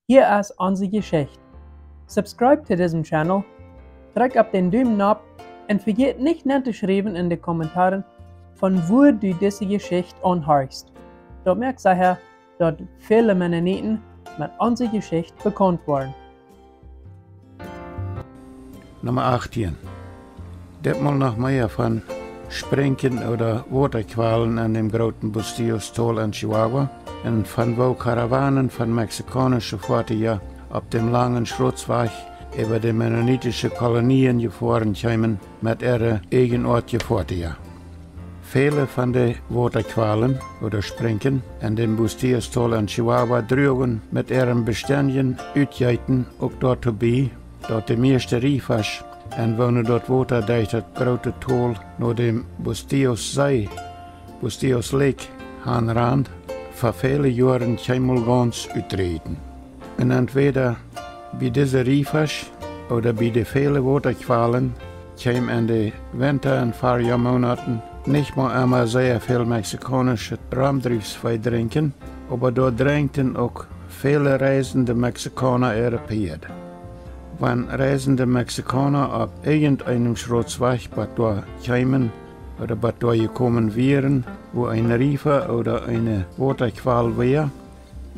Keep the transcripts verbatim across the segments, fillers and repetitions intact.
Hia es onse Jeschicht. Subscribe to disen Channel, drekj opp dän Dumen nopp un vejät nich nen to schriewen en de Kommentaren, von wua du dise Jeschicht aunhorchst. Daut moakt secha, daut väle Mennoniten met onse Jeschicht bekaunt woaren. Numma achtieen. Ditmol noch mea von Sprinkjen ooda Wotakwalen en däm grooten Bustillos-Tol en Chihuahua un von woo Karawanen von mexikaunische Foatieja opp däm langen Schrotswajch äwa de mennonitische Kolonien jefoaren kjeemen met äare eejenoatje Foatieja. Väle von de Wotakwalen ooda Sprinkjen en däm Bustillos-Tol en Chihuahua druagen met äarem bestendjen Utjeeten uk doatoo bie, daut de mieeschte Riefasch, en woone daut Wota derch daut groote Tol no däm Bustillos See, Bustillos Lake, hanrand, fa väle Joaren kjeenmol gaunz utdräajden. Un entwäda bie dise Riefasch ooda bie de väle Wotakwalen kjeem en de Winta- un Farjoamonaten nich mau emma sea väl mexikaunischet Romdriefsvee drinkjen, oba doa drenkjten uk väle reisende Mexikauna äare Pieed. Wan reisende Mexikauna opp irjenteenem Schrotswajch bat doa kjeemen ooda bat doa jekomen wieren, wua een Riefa ooda eene Wotakwal wia,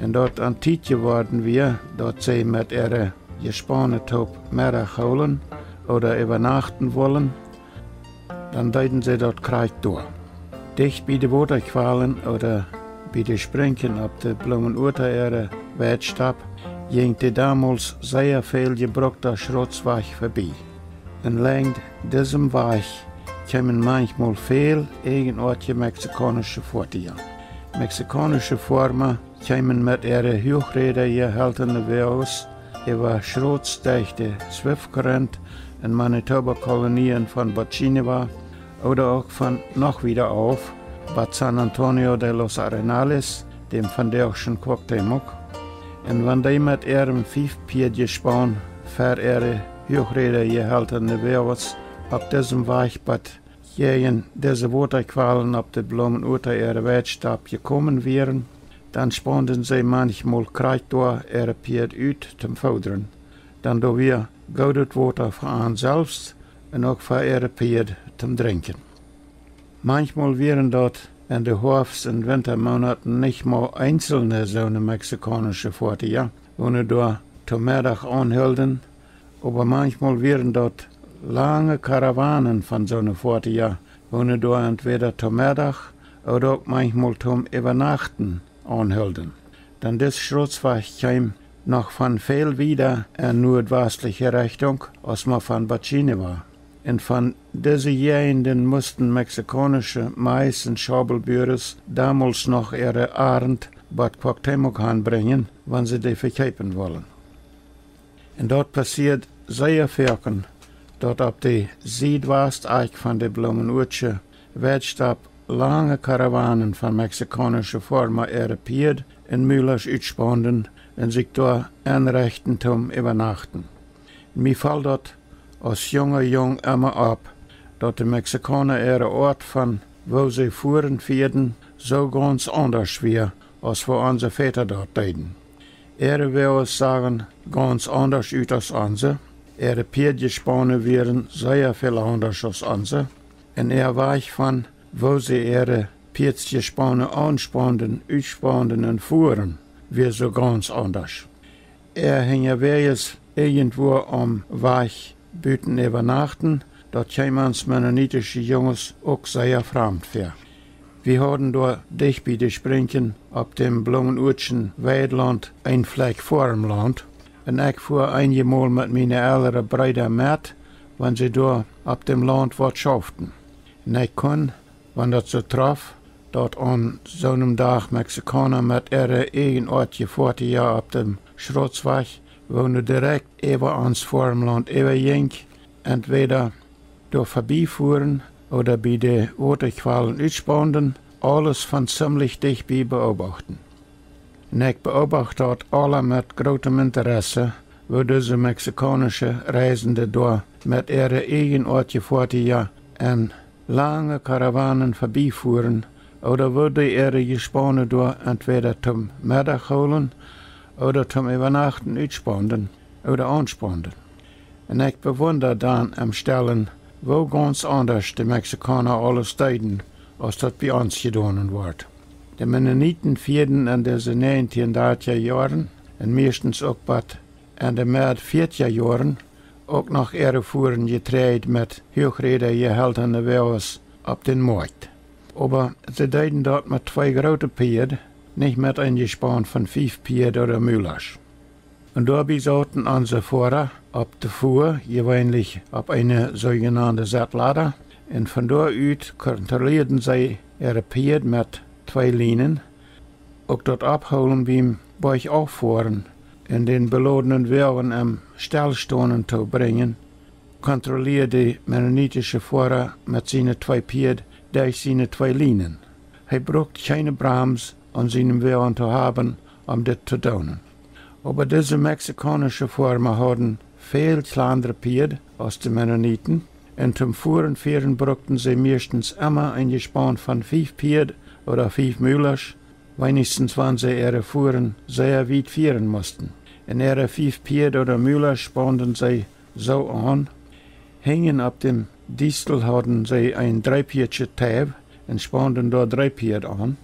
un daut aun Tiet jeworden wia, daut see met äare Jespaune toop Meddach hoolen ooda äwanachten wullen, dan deeden see daut krakjt doa. Dicht bie de Wotakwalen ooda bie de Sprinkjen opp de Bloomenuata äare Weidstap jinkj de domols sea väl jebrukta Schrotswajch vebie. Un lenjd disem Wajch kjeemen manchmol väl eejenoatje mexikaunische Foatieja. Mexikaunische Foarma kjeemen met äare huachrädje jehaltene Woages äwa Schrots derch de Swift Current un Manitoba Kolonien von Bochineva ooda uk von noch wieda auf, bat San Antonio de los Arenales, däm vondoagschen Cuauhtémoc. Un wan dee met äarem Fiefpieedjespaun ver äare huachrädje jehaltene Woages opp disem Wajch bat jäajen dise Wotakwalen opp de Bloomenuata äare Weidstap jekomen wieren, dan spaunden see manchmol krakjt doa äare Pieed ut toom foodren. Dan doa wia goodet Wota fa an selfst un uk fa äare Pieed toom drinkjen. Manchmol wieren daut en de Hoafst- un Wintamoonaten nich mau eenzelne soone mexikaunische Foatieja, woone doa to Meddach aunhilden, oba manchmol wieren daut lange Karawanen von soone Foatieja, woone doa entwäda to Meddach ooda uk manchmol toom Äwanachten aunhilden. Dan dis Schrotswajch kjeem noch von väl wieda en nuadwastliche Rechtunk aus mau von Bochineva. Un von dise Jäajenden musten mexikaunische Mais- un Schaubelbuares domols noch äare Arnt bat Cuauhtémoc hanbrinjen, wan see dee vekjeepen wullen. Un daut passieed sea foaken, daut opp de Siedwastakj von de Bloomenuatsche Weidstap lange Karawanen von mexikaunische Foarma äare Pieed un Mulasch utspaunden un sikj doa enrechten toom Äwanachten. Mie foll daut aus junga Jung emma opp, daut de Mexikauna äare Oat von woo see fuaren fieeden soo gaunz aundasch wia aus woo onse Väta daut deeden. Äare Woages sagen gaunz aundasch ut aus onse, äare Pieedjespaune wieren sea väl aundasch aus onse, un äa Wajch von woo see äare Pieedjespaune aunspaunden, utspaunden un fuaren, wia soo gaunz aundasch. Äa hinjawäajes irjentwua aum Wajch buten äwanachten, daut kjeem ons mennonitische Junges uk sea framd väa. Wie hauden doa dicht bie de Sprinkjen opp däm Bloomenuatschen Weidlaunt een Flakj Foarmlaunt, un ekj fua eenjemol met miene elre Breeda met, wan see doa opp däm Launt waut schauften. Un ekj kunn, wan daut soo trof, daut aun soonem Dach Mexikauna met äare eejenoatje Foatieja opp däm Schrotswajch, woone direkt äwa ons Foarmlaunt äwajinkj, entwäda doa vebie fuaren ooda bie de Wotakwalen utspaunden, aules von zimlich dicht bie beobachten. Un ekj beobacht daut aula met grootem Interesse, woo dise mexikaunische Reisende doa met äare eejenoatje Foatieja en lange Karawanen vebie fuaren, ooda woo dee äare Jespaune doa entwäda toom Meddach hoolen ooda toom Äwanachten utspaunden ooda aunspaunden. Un ekj bewunda dan em Stellen, woo gaunz aundasch de Mexikauna aules deeden, aus daut bie ons jedonen wort. De Mennoniten fieeden en dise näajentieen dartja Joaren un mieeschtens uk bat en de Med vieetja Joaren uk noch äare Fuaren Jetreid met huachräda jeheltane Woages opp dän Moakjt. Oba see deeden daut met twee groote Pieed, nich met een Jespaun von fief Pieed ooda Mulasch. Un doabie sauten onse Foara opp de Fua, jeweenlich opp eene soojenaunde Settlada, un von doa ut kontrolieeden see äare Pieed met twee Lienen. Uk daut Ophoolen biem Boajchauffoaren un dän belodnen Woagen em Stellstonen to brinjen, kontrolieed de mennonitische Foara met siene twee Pieed derch siene twee Lienen. Hee brukt kjeene Brams aun sienem Woagen to haben, om dit to doonen. Oba dise mexikaunische Foarma hauden väl kjlandre Pieed aus de Mennoniten, un toom Fuaren fieren brukten see mieeschtens emma een Jespaun von fief Pieed ooda fief Mulasch, weinichstens wan see äare Fuaren sea wiet fieren musten. Un äare fief Pieed ooda Mulasch spaunden see soo aun: Hinjen opp däm Diestel hauden see een dreepieedjet Teiw un spaunden doa dree Pieed aun.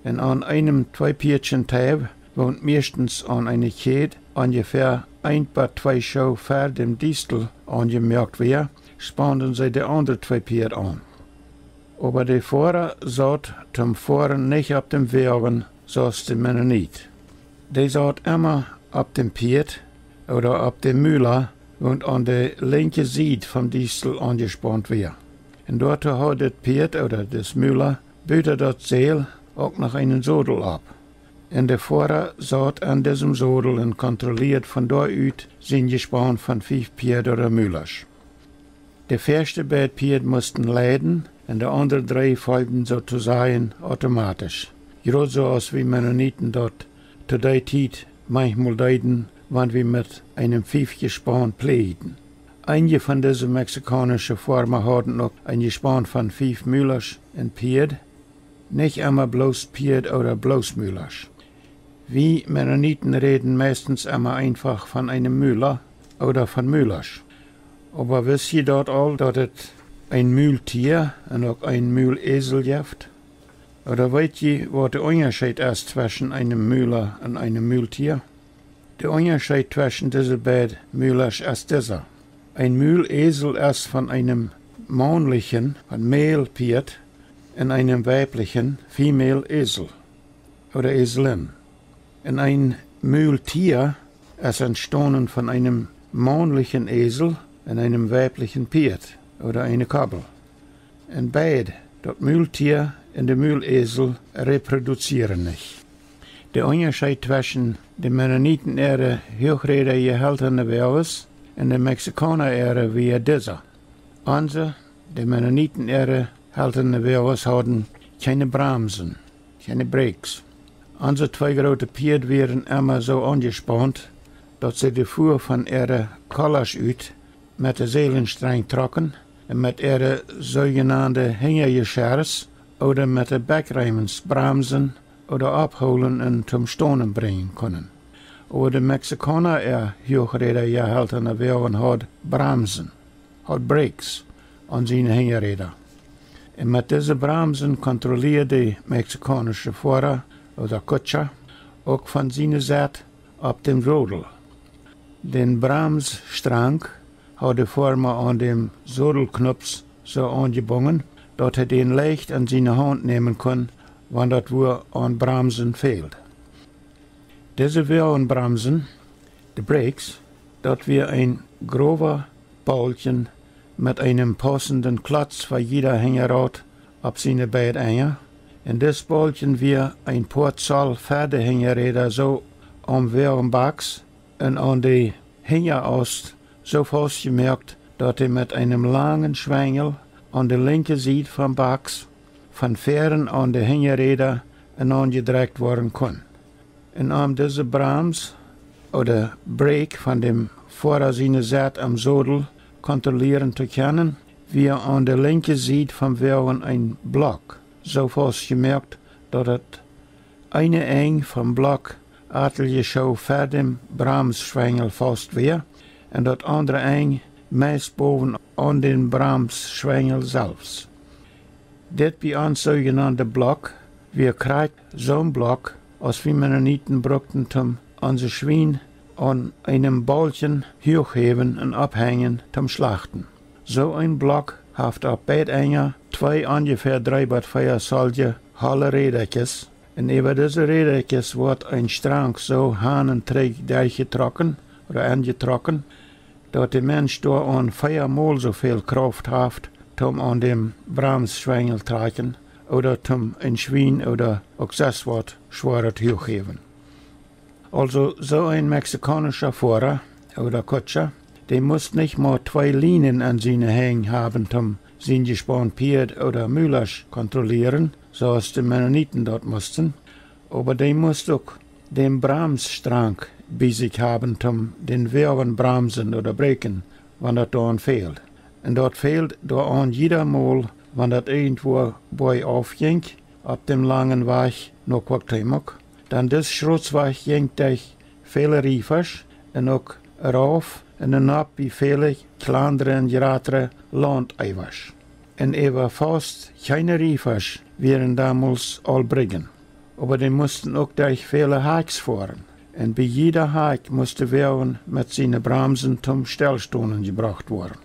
Un aun eenem tweepieedjen Teiw, waut mieeschtens aun eene Kjäd onjefäa een bat twee Schoo ver däm Diestel aunjemoakt wia, spaunden see de aundre twee Pieed aun. Oba de Foara saut toom Foaren nich opp däm Woagen, soo aus de Mennonit. Dee saut emma opp däm Pieet ooda opp däm Mula, waut aun de linkje Sied vom Diestel aunjespaunt wia. Un doatoo haud daut Pieet ooda daut Mula buta daut Säl uk noch eenen Sodel opp. Un de Foara saut aun disem Sodel un kontrolieed von doa ut sien Jespaun von fief Pieed ooda Mulasch. De väaschte beid Pieed musten leiden un de aundre dree folden soo to sajen automatisch. Jrod soo aus wie Mennoniten daut to dee Tiet maunchmol deeden, wan wie met eenem Fiefjespaun pläajden. Eenje von dise mexikaunische Foarma hauden uk een Jespaun von fief Mulasch un Pieed, nich emma bloos Pieed ooda bloos Mulasch. Wie Mennoniten räden meistens emma eenfach von eenem Mula ooda von Mulasch. Oba wist jie daut aul, daut et een Multia un uk een Mulesel jeft? Ooda weet jie, waut de Unjascheet es tweschen eenem Mula un eenem Multia? De Unjascheet tweschen dise beid Mulasch es disa: Een Mulesel es von eenem maunlichen, von male Pieet, un eenem weiblichen, female Esel ooda Eselin. Un een Multia es entstonen von eenem maunlichen Esel un eenem weiblichen Pieet ooda eene Kobbel. Un beid, daut Multia un de Mulesel, reproduzieren nich. De Unjascheet tweschen de Mennoniten äare huachräda jeheltane Woages un de Mexikauna äare wia disa: Onse, de Mennoniten äare, heltane Woages hauden kjeene Bramsen, kjeene Brakes. Onse twee groote Pieed wieren emma soo aunjespaunt, daut see de Fua von äare Kollasch ut met de Sälenstrenj trocken un met äare soojenaunde Hinjajeschers ooda met de Bekjreemens bramsen ooda ophoolen un toom Stonen brinjen kunnen. Oba de Mexikauna äa huachräda jeheltana Woagen haud Bramsen, haud Brakes aun siene Hinjaräda. Un met dise Bramsen kontrolieed de mexikaunische Foara ooda Kutscha uk von siene Sett opp däm Sodel. Dän Bramsstrank haud de Foarma aun däm Sodelknups soo aunjebungen, daut hee dän leicht en siene Haunt nämen kunn, wan daut wua aun Bramsen fäld. Dise Woagenbramsen, de Brakes, daut wia een growa Baulkjen met eenem paussenden Klotz fa jieda Hinjarad opp siene beid Enja. Un dis Baulkjen wia een poa Zoll ver de Hinjaräda soo aum Woagenbaks un aun de Hinjaaust soo faustjemoakt, daut hee met eenem langen Schwenjel aun de linkje Sied vom Baks von fäaren aun de Hinjaräda enaunjedrekjt woaren kunn. Un om dise Brams ooda Brake von däm Foara siene Sett aum Sodel kontrolieren to kjennen, wia aun de linkje Sied vom Woagen een Block soo faustjemoakt, daut daut eene Enj vom Block atelje Schoo ver däm Bramsschwenjel faust wia, un daut aundre Enj meist bowen aun dän Bramsschwenjel selfst. Dit bie ons soojenande Block wia krakjt soon Block, aus wie Mennoniten brukten toom onse Schwien aun eenem Baulkjen huach häwen un opphenjen toom schlachten. Soo een Block haft opp beid Enja twee onjefäa dree bat vea Zoll holle Rädakjes, un äwa dise Rädakjes woat een Strank soo han un trigj derchjetrocken ooda enjetrocken, daut de Mensch doa aun vea mol soo väl Krauft haft toom aun däm Bramsschwenjel trakjen ooda toom een Schwien ooda uk sest waut schwoaret huach häwen. Aulsoo soo een mexikaunischa Foara ooda Kutscha, dee must nich mau twee Lienen aun siene Henj haben toom sien Jespaun Pieed ooda Mulasch kontrollieren, soo aus de Mennoniten daut musten, oba dee must uk dän Bramsstrank bie sikj haben toom dän Woagen bramsen ooda bräkjen, wan daut doaraun fäld. Un daut fäld doaraun jieda Mol, wan daut irjentwua boajchauf jinkj opp däm langen Wajch no Cuauhtémoc, dan dis Schrotswajch jinkj derch väle Riefasch un uk rauf un nopp bie väle kjlandre un jratre Launteewasch. Un äwa faust kjeene Riefasch wieren domols aul Brigjen, oba dee musten uk derch väle Hakjs foaren, un bie jieda Hakj must de Woagen met siene Bramsen toom Stellstonen jebrocht woaren.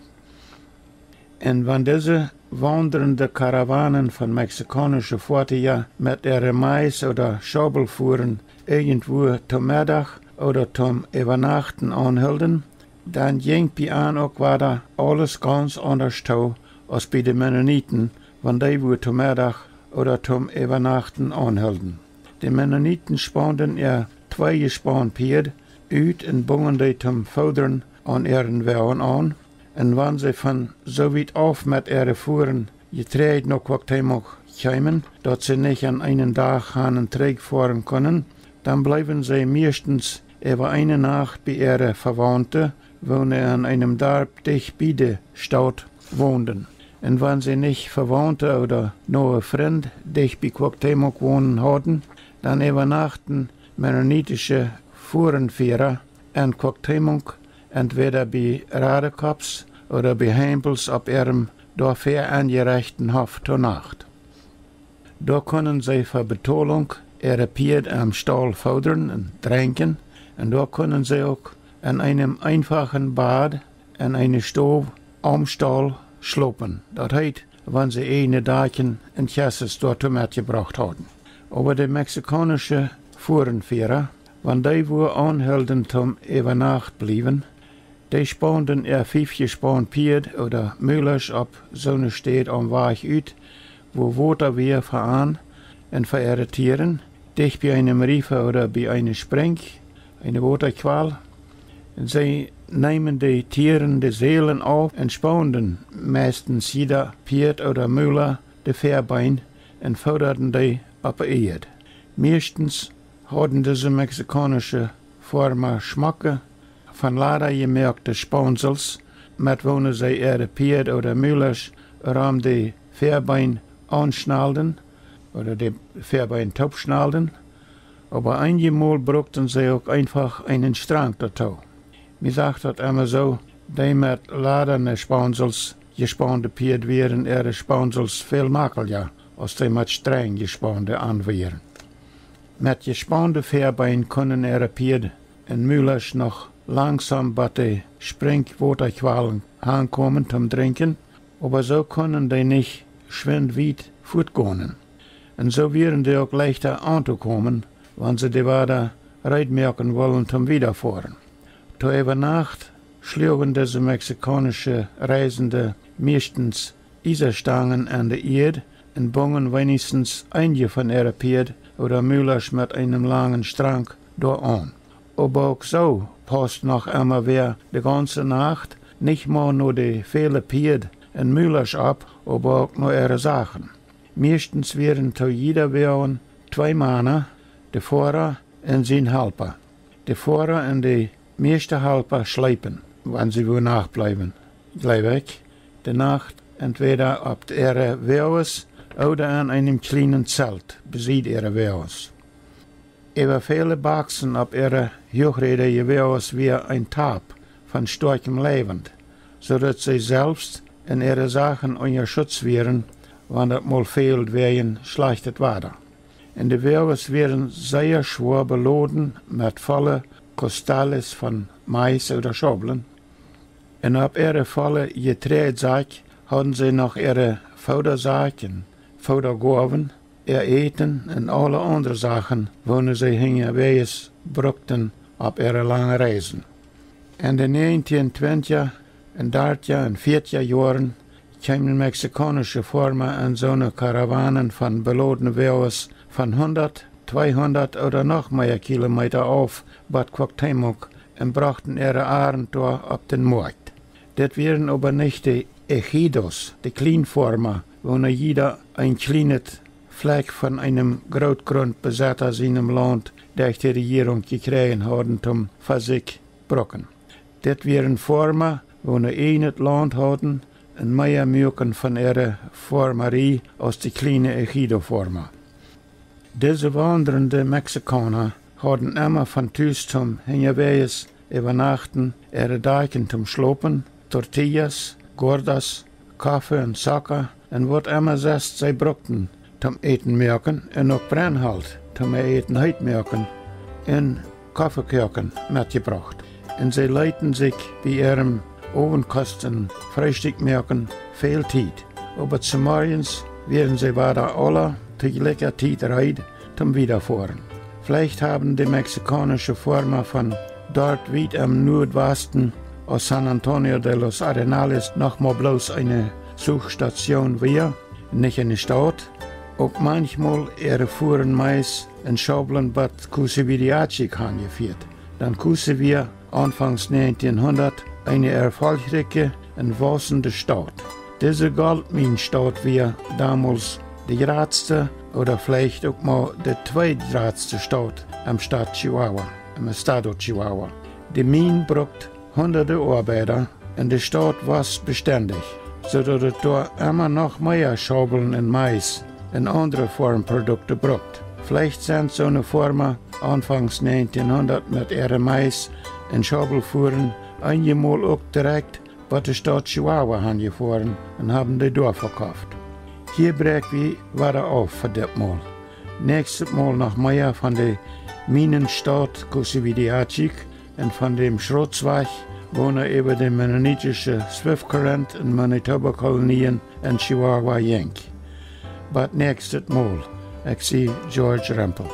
Un wan dise waundrende Karawanen von mexikaunische Foatieja met äare Mais- ooda Schaubelfuaren irjentwua toom Meddach ooda toom Äwanachten aunhilden, dan jinkj bie an uk wada aules gaunz aundasch too aus bie de Mennoniten, wan dee wua toom Meddach ooda toom Äwanachten aunhilden. De Mennoniten spaunden äa twee Jespaun Pieed ut un bungen dee toom Foodren aun äaren Woagen aun, un wan see von soo wiet auf met äare Fuaren Jeträajd no Cuauhtémoc kjeemen, daut see nich aun eenen Dach han un trigj foaren kunnen, dan bleewen see mieeschtens äwa eene Nacht bie äare Vewaunte, woone aun eenem Darp dicht bie de Staut wonden. Un wan see nich Vewaunte ooda noe Frind dicht bie Cuauhtémoc wonen hauden, dan äwanachten mennonitische Fuarenfiera en Cuauhtémoc, entwäda bie Radekops ooda bie Hempels opp äarem doafäa enjerechten Hoff to Nacht. Doa kunnen see fa Betolunk äare Pieed em Staul foodren un drenkjen, un doa kunnen see uk en eenem eenfachen Bad en eene Stow aum Staul schlopen, daut heet, wan see ieejne Dakjen un Kjesses doatoo metjebrocht hauden. Oba de mexikaunische Fuarenfiera, wan dee wua aunhilden toom äwa Nacht bliewen, dee spaunden äa fief Jespaun Pieed ooda Mulasch opp soone Städ aum Wajch ut, wua Wota wia fa an un fa äare Tieren, dicht bie eenem Riefa ooda bie eene Sprinkj, eene Wotakjwal. Un see neemen de Tieren de Sälen auf un spaunden meistens jieda Pieed ooda Mula de Väabeen un foodaden dee opp de Ieed. Mieeschtens hauden dise mexikaunische Foarma schmocke, von Lada jemoakte Spaunsels, met woone see äare Pieed ooda Mulasch rom de Väabeen aunschnalden ooda de Väabeen toopschnalden, oba eenjemol brukten see uk eenfach eenen Strank doatoo. Mie sach daut emma soo, dee met ladane Spaunsels jespaunde Pieed wieren äare Spaunsels väl makelja aus dee met Strenj jespaunde aun wieren. Met jespaunde Väabeen kunnen äare Pieed un Mulasch noch langsom bat de Sprinkjwotakjwalen hankomen toom drinkjen, oba soo kunnen dee nich schwind wiet fuatgonen. Un soo wieren dee uk leichta auntokomen, wan see de Wada reed moaken wullen toom wiedafoaren. Too äwa Nacht schluagen dise mexikaunische Reisende mieeschtens Iesastangen en de Ieed un bungen weenichstens eenje von äare Pieed ooda Mulasch met eenem langen Strank doa aun. Oba uk soo paust noch emma wäa de gaunze Nacht nich mau no de väle Pieed un Mulasch opp, oba uk no äare Sachen. Mieeschtens wieren too jieda Woagen twee Mana, de Foara un sien Halpa. De Foara un de mieeschte Halpa schleepen, wan see wua Nacht bleewen, jleew ekj, de Nacht entwäda opp äare Woages ooda en eenem kjlienen Zelt besied äare Woages. Äwa väle Boksen opp äare Huachräda Jewoages wia een Top von stoakjem Leiwent, soo daut see selfst un äare Sachen unja Schutz wieren, wan daut mol fäld wäajen schlajchtet Wada. Un de Woages wieren sea schwoa beloden met volle costales von Mais ooda Schaublen. Un opp äare volle Jetreidsäkj hauden see noch äare Foodasäkj un Foodagoawen, äa Äten un aule aundre Sachen, woone see hinjawäajes brukten opp äare lange Reisen. En de näajentieen twintja un dartja un fiatja Joaren kjeemen mexikaunische Foarma en soone Karawanen von belodne Woages von hundat, tweehundat ooda noch mea Kilometa auf bat Cuauhtémoc un brochten äare Arnt doa opp dän Moakjt. Dit wieren oba nich de ejidos, de Kjlienfoarma, woone jieda een kjlienet Flakj von eenem Grootgruntbesetta sienem Launt derch de Rejierunk jekjräajen hauden toom fa sikj bruken. Dit wieren Foarma, woone ieejnet Launt hauden un mea muaken von äare Foarmarie aus de kjliene ejido-Foarma. Dise waundrende Mexikauna hauden emma von Tus toom hinjawäajes äwanachten äare Dakjen toom schlopen, tortillas, gordas, Koffe un Socka un waut emma sest see brukten toom Äten moaken un uk Brennholt toom äa Äten heet moaken un Koffe koaken metjebrocht. Un see leeten sikj bie äarem Owentkost un Freestikj moaken väl Tiet. Oba zemorjes wieren see wada aula to jlikja Tiet reed toom wiedafoaren. Veleicht haben de mexikaunische Foarma von doat wiet em Nuadwasten aus San Antonio de los Arenales, noch mau bloos eene Zuchstatioon wia, nich eene Staut, uk manchmol äare Fuaren Mais un Schaublen bat Cusihuiriachi hanjefieet. Dan Cusi wia aunfangs näajentieenhundat eene erfolchrikje un wausende Staut. Dise Goldmienstaut wia domols de jratste ooda veleicht uk mau de tweedjratste Staut em Staat Chihuahua, em estado Chihuahua. De Mien brukt hundade Oabeida un de Staut wos bestendich, soo daut et doa emma noch mea Schaublen un Mais un aundre Foarmprodukte brukt. Veleicht sent soone Foarma aunfangs näajentieenhundat met äare Mais un Schaubelfuaren eenjemol uk direkt bat de Staut Chihuahua hanjefoaren un haben dee doa vekoft. Hia bräakj wie wada auf fa dit Mol. Näakjstet Mol noch mea von de Mienenstaut Cusihuiriachi un von däm Schrotswajch, woona äwa de mennonitische Swift Current un Manitoba Kolonien en Chihuahua jinkj. Bat näakjstet Mol, ekj sie George Rempel.